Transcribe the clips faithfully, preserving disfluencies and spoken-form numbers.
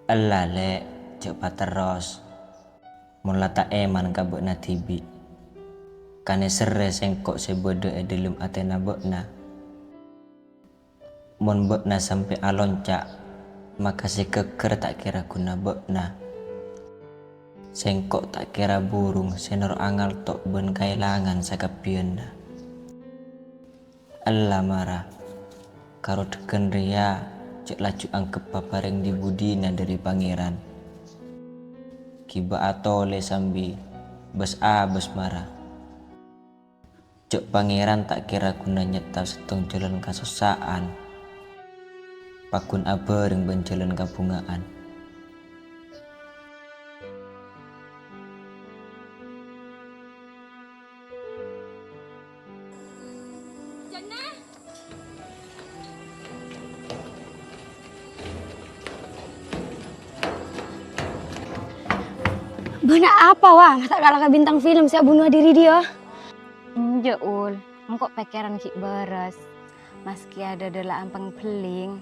Ella, Lè', jhâ' paterros. Mon la ta' èman ka bâ'na dhibi', kanèserrè sèngko' sè bâdâ è dhâlem atèna bâ'na. Mon bâ'na sampè' alonca', maka sè ghâggâr ta' kèra ghuna bâ'na. Sèngko' ta' kèra burung sè noro' angalto' bân kaèlangan sakabbhiyânna. Ella mara, karoddhegghân rèya jhâ' laju angghebbhâ parèng dhi-budhina dhâri Pangèran. Ghibâ atolè sambi bâs-abâs mara. Jhâ' Pangèran ta' kèra ghuna nyèpta sèttong jhâlân kasossa'an, paggun abhâreng bân jhâlân kabhunga'an. Bâ'na apa, wa? Masa' kala ka bintang film sè abunuwâ dhiri dhiyâ? Enjâ', Ul. Engko' pèkkèran ghi' bârâs. Maskè adâdâ la ampèng bellèng,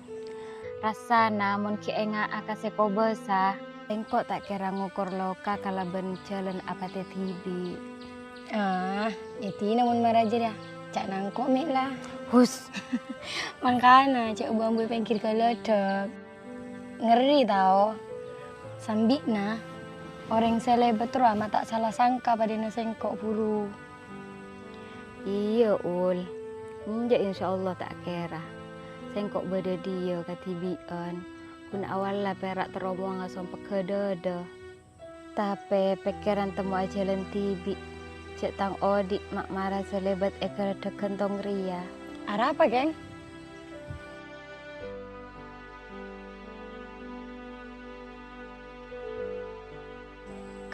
rassana mon ghi' ènga'a ka sè kobâsa, sèngko' ta' kèra ngokor loka kalabân jhâlân apatè dhibi'. Ah, èdina mon mara jârèya, ca'na engko' mè' la. Hus. Mangkana, jhâ' bu-ambu è pèngghir ghâlâdhâk. Ngerri, tao. Sambi'na, orèng sè lèbât rowa ma' ta' sala sangka padâna sèngko' buru. Iyâ, Ul. Enjâ', insyaallah ta' kèra. Sèngko' bâdâ dhiyâ kadhibi'ân. Ghun awalla pèra' terro mowa ngasompegghâ dâdâ. Tapè pèkkèran temmo ajhâlân dhibi'. Jhâ' tang odi' ma' mara sè lèbât è ghâlâdhâk ghântong rèya. Arapa, Keng?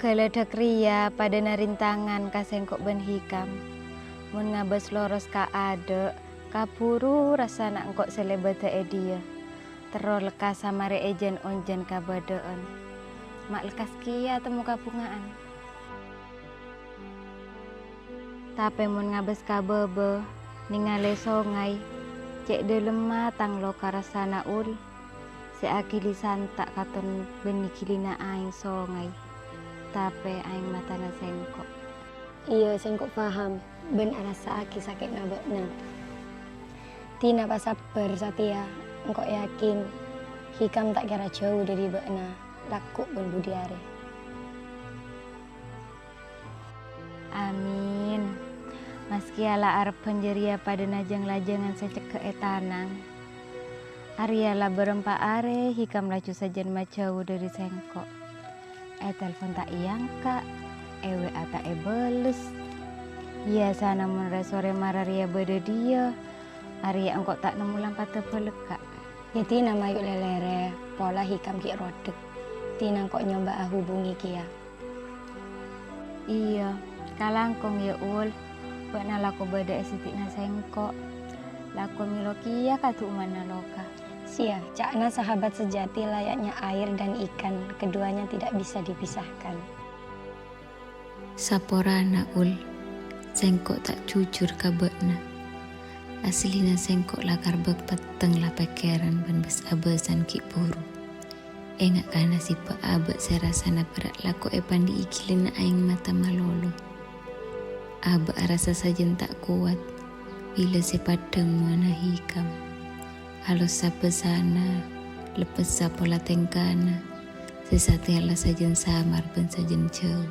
Ghâlâdhâk rèya padâna rintangan ka sèngko' bân Hikam. Mon ngabâs loros ka adâ', kabhuru rassana engko' sè lèbâdhâ è dhiyâ. Terro lekkas samarè èjhân-onjhân kabâdâ'ân. Ma' lekkas kèya temmo kabhunga'an. Tapè mon ngabâs ka bâbâ, nèngalè songay, cè' dhâlemma tang loka rassana, Ul. Sè aghili santa' katon bânnè ghilina aèng songay, tapè aèng matana sèngko'. Iyâ, sèngko' paham bân arassa'aghi sakè'na bâ'na. Dina pasabbhâr satèya, engko' yakin Hikam ta' kèra jhâu dhâri bâ'na, lagghu' bân budi arè. Amin. Maskèya la arebbhân jârèya padâna jâng-lajângan sè cegghâ' ètanang. Arèya la bârâmpa arè Hikam laju sajân majhâu dhâri sèngko'. Ètelpon ta' èangka', è W A ta' èbâles. Biyasana mon rè-sorè mara rèya bâdâ dhiyâ, arèya engko' ta' nemmo lampadhâ bâlâkka'. Yâ dina mayu' lè-lèrè, pola Hikam ghi' roddhek. Dina engko' nyobâ ahubungi kèya. Iyâ, kalangkong, yâ, Ul. Bâ'na lako bâdâ è seddi'na sèngko'. Lako mèlo kèya kadu'ummanna loka. Siya, ca'na sahabat sejati layaknya air dan ikan, keduanya tidak bisa dipisahkan. Saporana, Ul, sèngko' ta' jujur ka bâ'na. Asllina sèngko' la karbâk petteng la pèkkèran bân bâs-abâsan ghi' buru. Enga' ka nasibbhâ abâ' sè rassana pèra' lako èpandi'i ghilina aèng mata malolo. Abâ' arassa sajân ta' kowat, bilâ sè paddhâng mowana Hikam. Alos sabâsana, leppessa pola tèngkana, sè satèya la sajân samar bân sajân jhâu.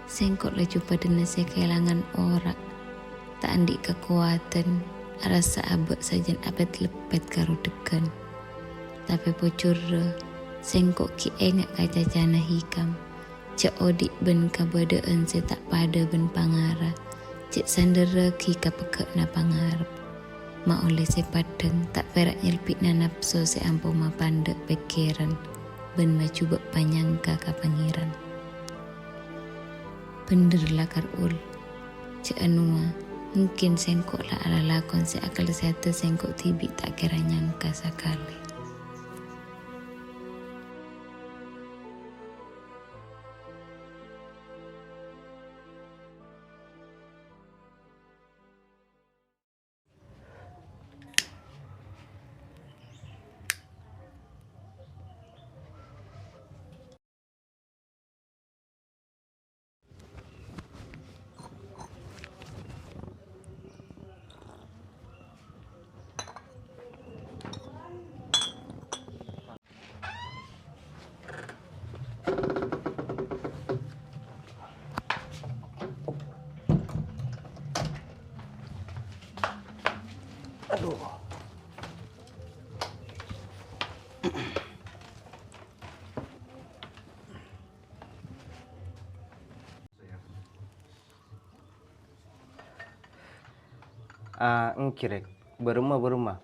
Sèngko' laju padâna sè kaèlangan ora', ta' andi' kakowadhân, arassa abâ' sajân apèt-leppèt karoddhegghân. Tapè pojhurrâ, sèngko' ghi' enga' ka cacana Hikam, jhâ' odi' bân kabâdâ'ân sè ta' padâ bân pangara, jhâ' sandhârrâghi ka pegghâ'na pangarep. Ma' ollè sè paddhâng ta' pèra' nyelbi'na napso sè ampo mapandhâ' pèkkèran bân majhubâ' panyangka ka Pangèran. Bhendher la kar Ul. Jhâ' anowa, mungkin sèngko' la alalakon sè akal sèhadhâ sèngko' dhibi' ta' kèra nyangka sakalè. Ah, èngghi, Rèk. Bârâmma, bârâmma?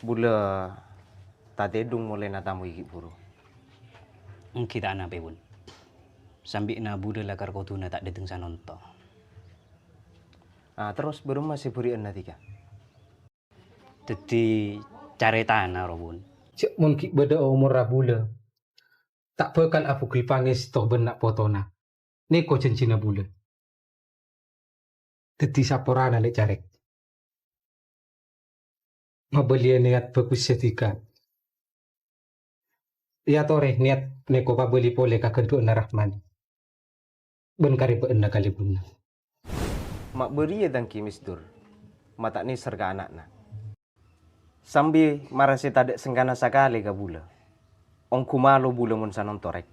Bulâ tatèdung molaè natamoy ghi' buru. Èngghi ta' anapè, Bun. Sambi'na bulâ lakar koduna ta' dâteng sanonto. Ah, terros bârâmma sè bâri'ânna dhika? Dhâddhi carètana, ro, Bun. Jhâ' mon ghi' bâdâ omorra bulâ, ta' bhâkal abughi pangèsto bân na' potona. Nèko jhânjhina bulâ. Dhâddhi saporana, Lè' Carèk. Mabâliyâ nèyat bhâghussâ dhika. Èyatorè nèyat nèko pabâli polè ka ghândhuwânna Rahmani. Bân karèbâ'ânna kalèbunna. Ma' bâriyâ tang ghi, Misdur, ma' ta' nèser ka ana'na. Sambi mara sè tadâ' sengkana sakalè ka bulâ. Ongghu malo bulâ mon sanonto, Rèk.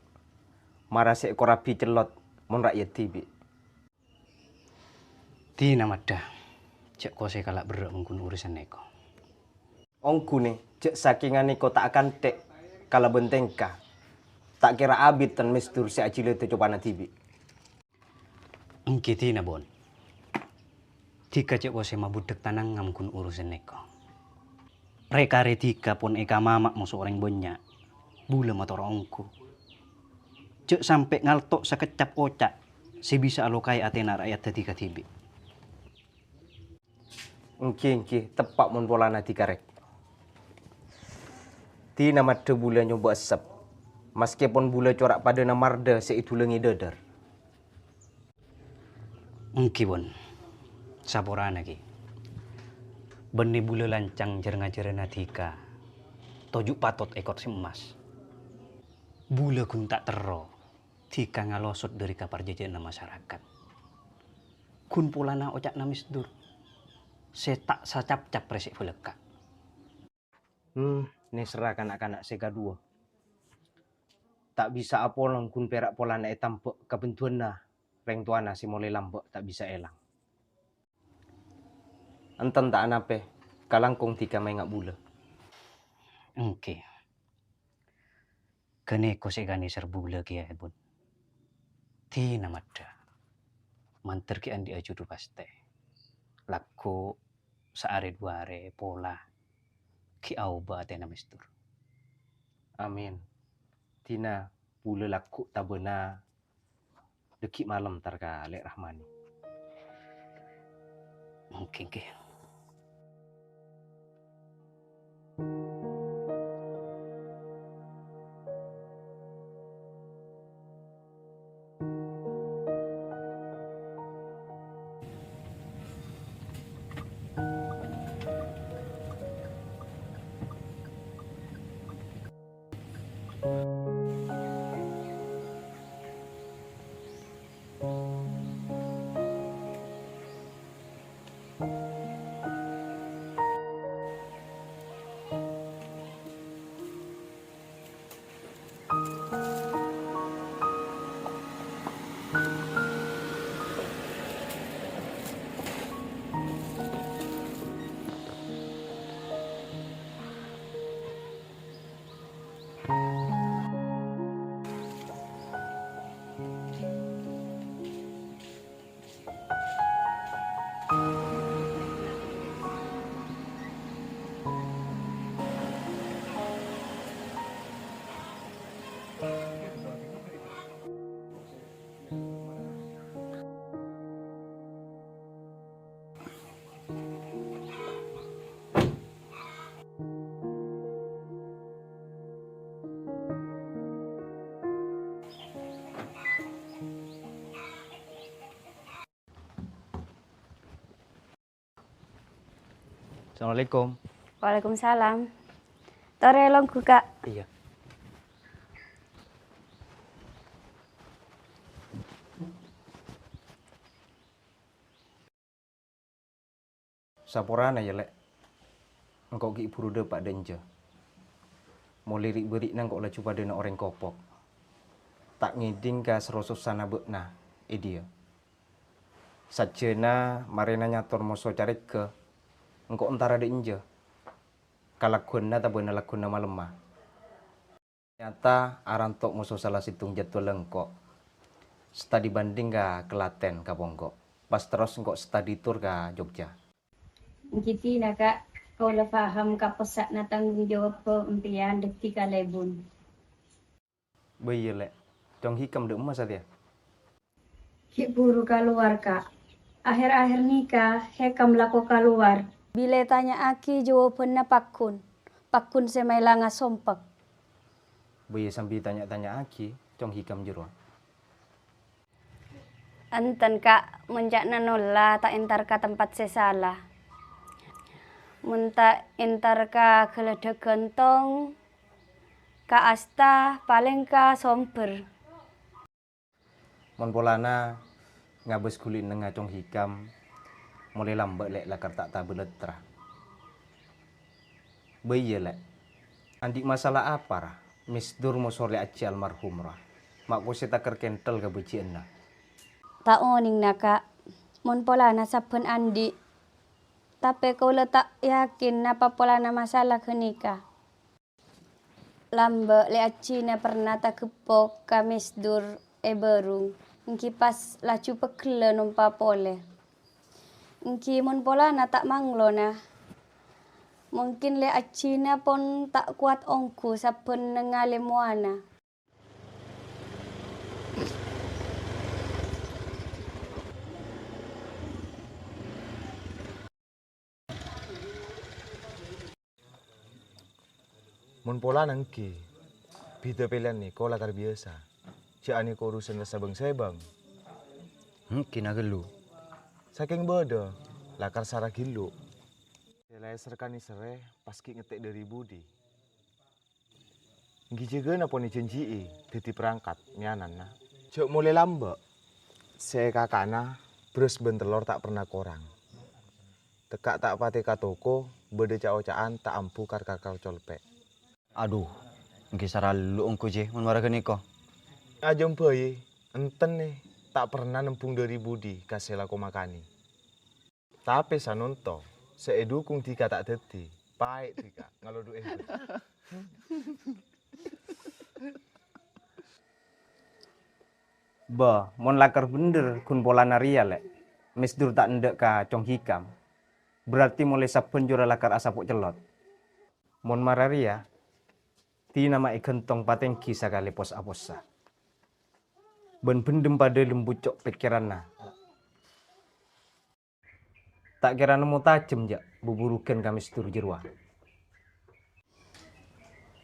Mara sè èkorabi cellot mon ra'yat dhibi'. Dina maddhâ, jhâ' kosè kala' berrâ' mon ghun urusan nèko. Ongghuna, jhâ' sakènga nèko ta' akanthè kalabân tèngka. Ta' kèra abit tan Misdur sè ajhilâdhâ copana dhibi'. Èngghi dina, Bon. Dhika jhâ' kosè mabudhek tanangnga mon ghun urusan nèko. Rè-karè dhika pon èkamama' moso orèng bânnya'. Bulâ mator ongghu. Jhâ' sampè' ngalto' sakeccap oca' sè bisa alokaè atèna ra'yadda dhika dhibi'. Èngghi, èngghi, teppa' mon polana dhika, Rèk. Dina maddhâ bulâ nyoba essep, maskèpon bulâ cora' padâna mardhâ sè èdulângè dhâdhâr. Èngghi, Bon. Saporana, ghi. Bânnè bulâ lancang jhâr-ngajhârânna dhika. Toju' patot èkor sè emmas. Bulâ ghun ta' terro dhika ngalosot dhâri kaparcajâ'ânna masarakat. Ghun polana oca'na Misdur sè ta' sacapcap rèsè' bâlâkka'. Hmm, nèserra kana'-kana' sè kaduwâ. Ta' bisa apolong ghun pèra' polana ètambhâ' kabhendhuwânna rèng towana sè molaè lambâ' ta' bisa èlang. Enten ta' anapè, kalangkong dhika maènga' bulâ. Èngghi. Ghânèko sè èkanèser bulâ kèya, Bon. Dina maddhâ. Mandhâr ghi' andi' ajudhu pastè. Lagghu' saarè du arè pola ghi' aobâ atèna Misdur. Amin. Dina bulâ lagghu' tabâna dhâggi' malem tar ka Lè' Rahmani. Èngghi, èngghi. Assalamualaikum. Waalaikumsalam. Torè longghu, Kak. Iyâ. Saporana, yâ, Lè'. Engko' ghi' buru dâpa' dâ' enjâ. Molaè ri'-bâri'na engko' laju padâna orèng kopok. Ta' ngèdhing ka saro-sossana bâ'na è dhiyâ. Sajjhâna marèna nyator moso carèghâ, engko' entara dâ' enjâ. Kalagguwânna tabâna lagghuna malemma. Nyata aranto' moso sala sèttong jadwal engko'. Stadi banding ka Klaten ka Ponggo. Pas terros engko' stadi tur ka Jogja. Ènggi dinah, Ka', kaulâ paham ka pèssa'na tanggung jawab empèyan dhâddhi kalèbun. Bâ iyâ, Lè'. Cong Hikam dâ' emma satèya? Ghi' buru kalowar, Ka'. Akhèr-akhèr nèka Hikam lako kalowar. Bilâ ètanya'aghi jâwâbhânna pagghun, pagghun sè maèlanga sompek. Bâ iyâ sambi tanya'-tanya'aghi Cong Hikam jârowa. Enten, Ka', mon ca'na nola ta' entar ka tempat sè sala. Mon ta' entar ka Galaddhâk Ghântong, ka Asta, palèng ka Sombher. Mon polana ngabâs ghuli ennengnga Cong Hikam, molaè lambâ', Lè', lakar ta' tabâlâtra. Bâ iyâ, Lè'. Andi' masalah apa, ra? Misdur moso Lè' Ajji almarhum, ra? Ma' kosè takèr kènthel kabâjiyânna. Ta' onèng, na', Ka'. Mon polana sabbhân andi'. Tapè kaulâ ta' yakin napa polana masalah ghânèka. Lambâ' Lè' Ajjina perna tageppok ka Misdur è bârung, ènggi pas laju pegghellâ nompa polè. Ènggi mon polana ta' manglona, mungkin Lè' Ajjina pon ta' kowat ongghu sabbhân nengngale mowana. Mon polana ènggi, bhidhâ pèlèyan nèko lakar biyasa. Jhâ' anèko urusan la sabâng-sèbâng. Ènggi na ghâllu. Sakèng bâdâ, lakar sara ghillu. Sè la èserkani serrè, pas ghi' ngettè' dhâri budi. Ènggi jâgâna pon èjhânjhi'i dhâddhi perangkat mèyananna. Jhâ' molè lambâ'. Sè kaka'na, bherrâs bân tellor ta' perna korang. Tekka' ta' patè ka toko, bâdâ ca'-oca'an ta' ambu kar-kakar colpè'. Adhu, ènggi sarallu ongghu, Jè, mon mara ghânèka. Ajâm bhâi, enten, è, ta' perna nembhung dhâri budi ka sè lako makanè. Tapè sanonto, sè èdhukung dhika ta' dhâddhi, paè' dhika, ngalodhu'è. Bâ, mon lakar bhendher ghun polana rèya, Lè', Misdur ta' endâ' ka Cong Hikam, berarti molaè sabbhân jârowa lakar asapo' cellot. Mon mara rèya, dina ma' èghântong patèngghi sakalè pos-apossa. Bân bhendhem padâ lembuco' pèkkèranna. Ta' kèra nemmo tajhem, jhâ', buburughân ka Misdur jârowa.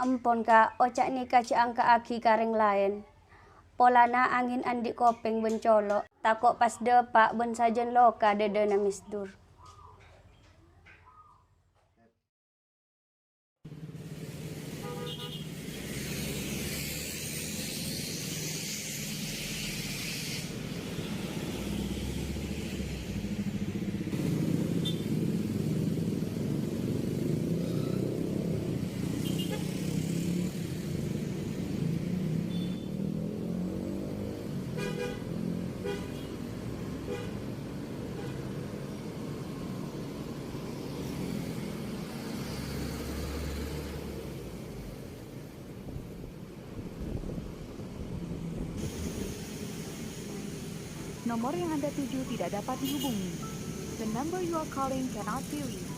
Empon, Ka', oca' nèka jhâ' angka'aghi ka rèng laèn. Polana angèn andi' kopèng bân colo', tako' pas dâpa' bân sajân loka dhâdhâna Misdur. Nomor yang Anda tuju tidak dapat dihubungi. The number you are calling cannot be reached.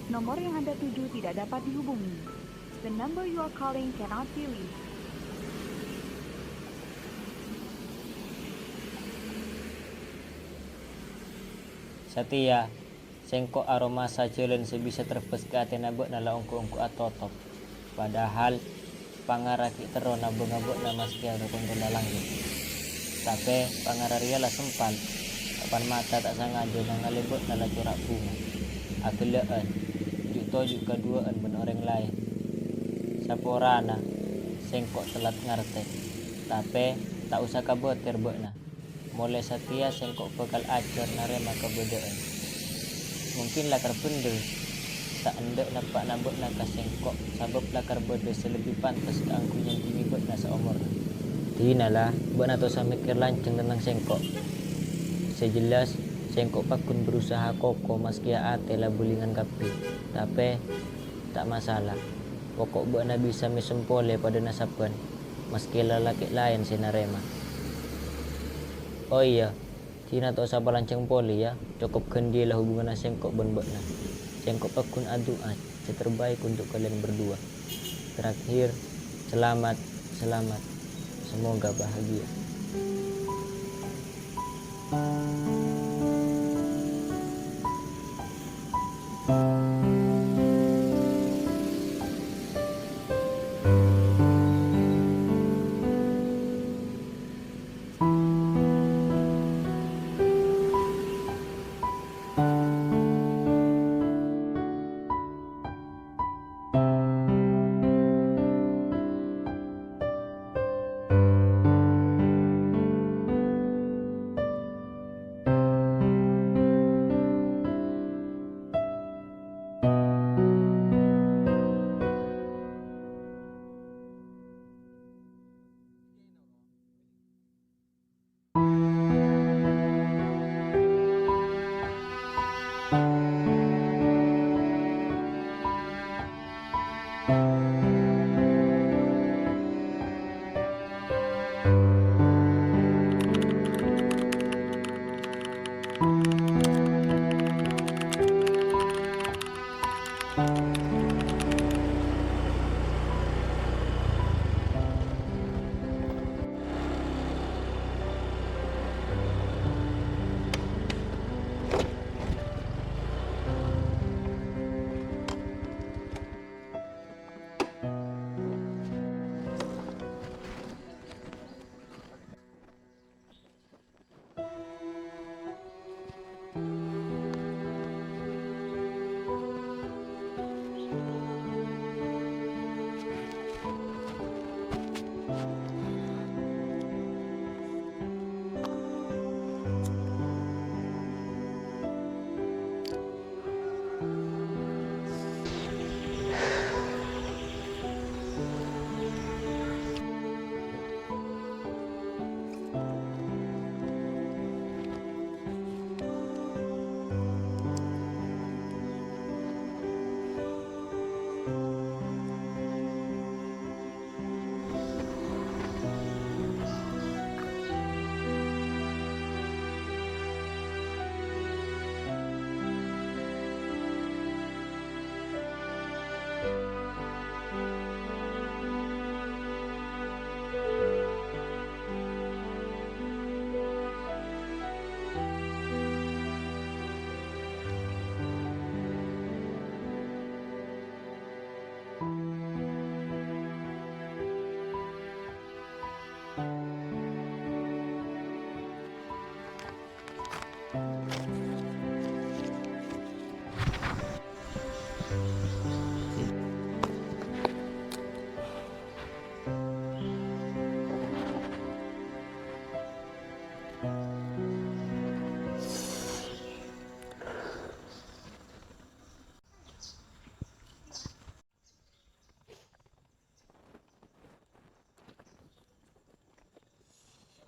Nomor yang Anda tuju tidak dapat dihubungi. The number you are calling cannot be reached. Satèya, sèngko' aromasa jhâlân sè bisa terbâs ka atèna bâ'na la ongghu-ongghu atotop. Padahal, pangara ghi' terro nabângnga bâ'na maskè arokontola langgeng. Tapè, pangara rèya la sempal, kapan mata ta' sangajâ nangalè bâ'na la cora' bhunga, aghellâ'ân, ju'-toju' kaduwâ'ân bân orèng laèn. Saporana, sèngko' tellat ngartè, tapè ta' osa kabâtèr bâ'na. Molaè satèya sèngko' bhâkal ajhâr narèma kabâdâ'ân. Mungkin lakar bhendher, ta' endâ' neppa'na bâ'na ka sèngko', sabâb lakar bâdâ sè lebbi pantes kaangghuy nyandhingi bâ'na saomorra. Dina la, bâ'na ta' osa mèkkèr lanjhâng tentang sèngko'. Sè jelas, Sèngko' paggun berusaha koko maskè atè la bulingan kabbhi, tapè ta' masalah. Poko' bâ'na bisa mèsem polè padâna sabbhân, maskè la lakè' laèn sè narèma. Oh iyâ, dina ta' osa palanjhâng polè, yâ. Cokop ghândhiyâ la hubunganna sèngko' bân bâ'na. Sèngko' paggun adu'a sè terbaik untuk kalian berdua. Terakhir, selamat, selamat. Semoga bahagia.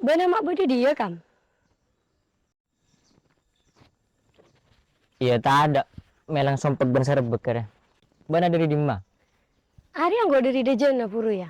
Bâ'na ma' bâdâ è diyâ, Kam? Iyâ, tadâ'. Mèleng sompek bân sarebbek arèya. Bâ'na dâri dimma? Arèya engko' dâri dâjâna buru, yâ.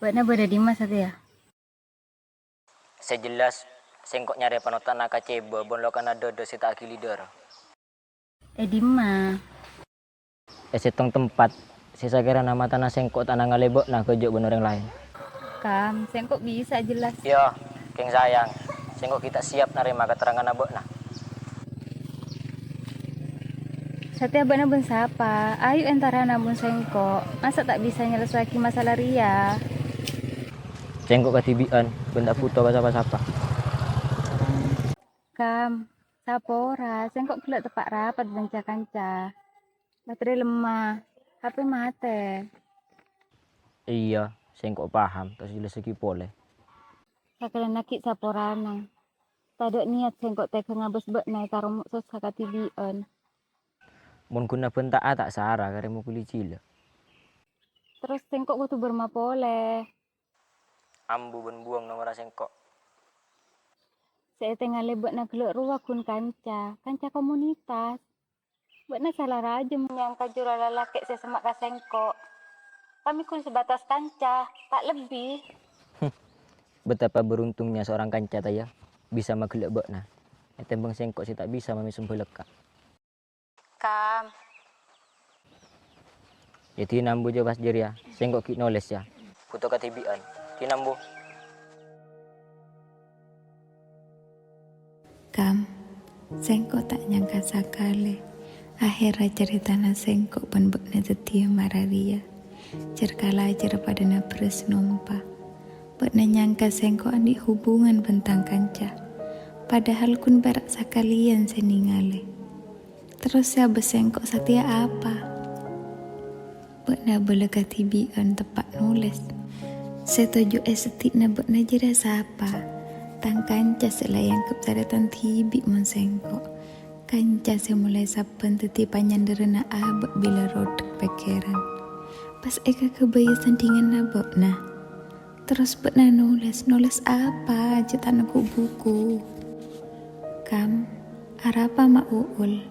Bâ'na bâdâ è dimma satèya? Sè jelas, sèngko' nyarè panotana ka cèbâ bân lokana dâdâ sè ta' aghili dârâ. È dimma? È sèttong tempat, sè sakèrana matana sèngko' ta' nangalè bâ'na ghâjâ' bân orèng laèn. Kam, sèngko' bisa jelas. Iyâ, kèng sayang, sèngko' ghi' ta' siap narèma katerranganna bâ'na. Satèya bâ'na bân sapa? Ayu èntarana bân sèngko'. Masa' ta' bisa nyelessoaghi masalah rèya? Sèngko' kadhibi'ân, bân ta' bhuto ka sapa-sapa. Kam, sapora, sèngko' ghellâ' teppa' rapat bân ca-kanca. Baterè lemma, H P matè. Iyâ, sèngko' paham, ta' jellessaghi polè. Sakalèyan aghi' saporana. Tadâ' niyat sèngko' tegghâ ngabâs bâ'na èkaromo' sossa kadhibi'ân. Mon ghun abhânta'a ta' sara karè mogolè jhilâ. Terros sèngko' kodhu bârâmma polè? Ambu bân buwâng nomorra sèngko'. Sè ètengalè bâ'na ghellâ' rowa ghun kanca, kanca komunitas. Bâ'na sala rajâ mon nyangka jhurâ lalakè' sè semma' ka sèngko'. Kami ghun sebatas kanca, ta' lebbi. Betapa beruntungnya seorang kanca, ta' iyâ, bisa maghellâ' bâ'na, ètèmbhâng sèngko' sè ta' bisa mamèsem bhâlâkka'. Kam. Yâ, dina ambu jâ' pas jârèya, sèngko' ghi' nolès, yâ. Bhuto kadhibi'ân, dina ambu. Kam, sèngko' ta' nyangka sakalè, aherra carètana sèngko' bân bâ'na dhâddhiyâ mara rèya. Jâr-kalajâr padâna bherrâs nompa. Bâ'na nyangka sèngko' andi' hubungan bân tang kanca, padahal ghun pèra' sakalèyan sè nèngalè. Terros sè abâs sèngko' satèya apa? Bâ'na bâlâ kadhibi'ân teppa' nolès. Sè toju' è seddi'na bâ'na jârèya sapa? Tang kanca sè la èangghep tarètan dhibi' mon sèngko'. Kanca sè molaè sabbhân dhâddhi panyandhârânna abâ' bilâ rodhek pèkkèran. Pas èkaghâbâyâ sandhinganna bâ'na. Terros bâ'na nolès, nolès apa? Jâ' ta' nèko' buku. Kam, arapa ma' Uul?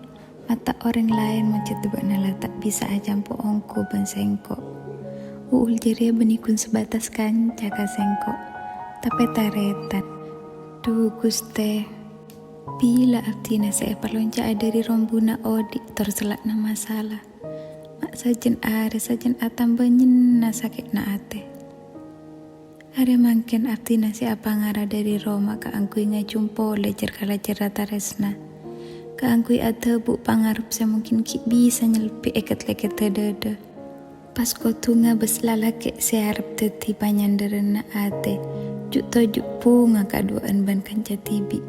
Mata orèng laèn mojâdhâ bâ'na la ta' bisa acampo' ongghu bân sèngko'. Uul jârèya bânnè ghun sebatas kanca ka sèngko', tapè tarètan. Dhu, Ghustè, bilâ abdhina sè èpalonca'a dhâri rombuna odi' tor sella'na masala. Ma' sajân arè sajân atamba nyenna sakè'na atè. Arè mangkèn abdhina sè apangara dhâri roma kaangghuy ngajhum polè jâr-kalajârra tarèsna, kaangghuy adhâbu' pangarep sè mungkin ghi' bisa nyelbi' èket-lèketta dhâdhâ. Pas kodhu ngabâs lalakè' sè arep dhâddhi panyandhârânna atè, ju'-toju' bhunga kaduwâ'ân bân kanca dhibi'.